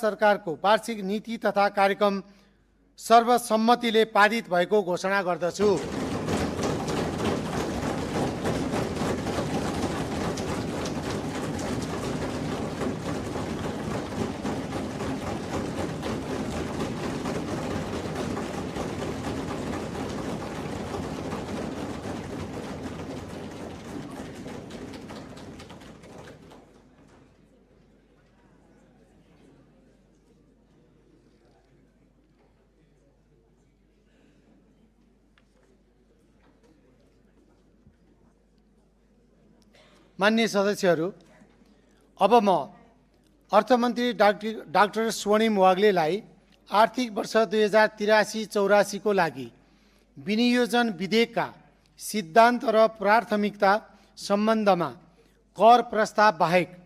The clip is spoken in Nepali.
सरकारको वार्षिक नीति तथा कार्यक्रम सर्वसम्मतिले पारित भएको घोषणा गर्दछु। माननीय सदस्यहरू, अब म अर्थमन्त्री डाक्टर स्वर्णिम वाग्लेलाई आर्थिक वर्ष 2083-84 को लागि विनियोजन विधेयकका सिद्धान्त र प्राथमिकता सम्बन्धमा कर प्रस्ताव बाहेक